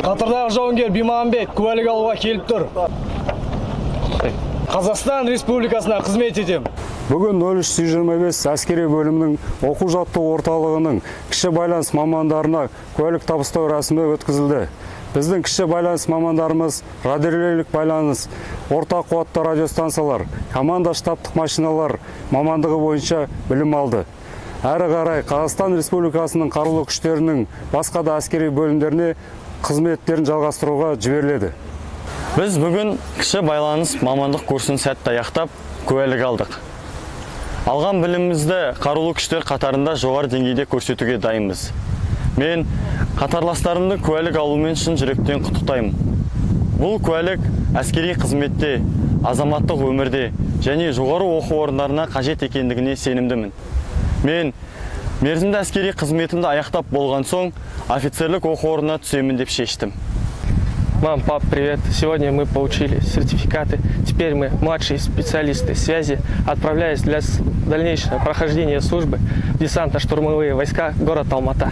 Қатардағы жауынгер Бимағамбет куәлік алуға келіп тұр. Қазақстан Республикасына қызмет етем. Бүгін 0325 әскери бөлімнің оқу жаттығу орталығының кіші байланыс мамандарына куәлік табыстау рәсімі өткізілді. Біздің кіші байланыс мамандарымыз радиорелейлік байланыс, орта қуатты радиостанциялар, команда штабтық машиналар мамандығы бойынша білім алды. Әрі қарай Қазақстан Республикасының қарулы күштерінің басқа да әскери бөлімдеріне қызметтерін жалғастыруға жіберіледі. Біз бүгін кіші байланыс мамандық курсын сәтті аяқтап, куәлік алдық. Алған білімімізді қарулы күштер қатарында жоғары деңгейде көрсетуге дайынбыз. Мен қатарластарымды куәлік алумен шын жүректен құттықтаймын. Бұл куәлік әскери қызметте, азаматтық өмірде және жоғары оқу орындарына қажет екендігіне сенімдімін. Мен мерзімді әскери қызметімді аяқтап болған соң офицерлік оқу орнына түсемін деп шештім. Мам, пап, привет. Сегодня мы получили сертификаты. Теперь мы младшие специалисты связи, отправляясь для дальнейшего прохождения службы в десантно-штурмовые войска город Алмата.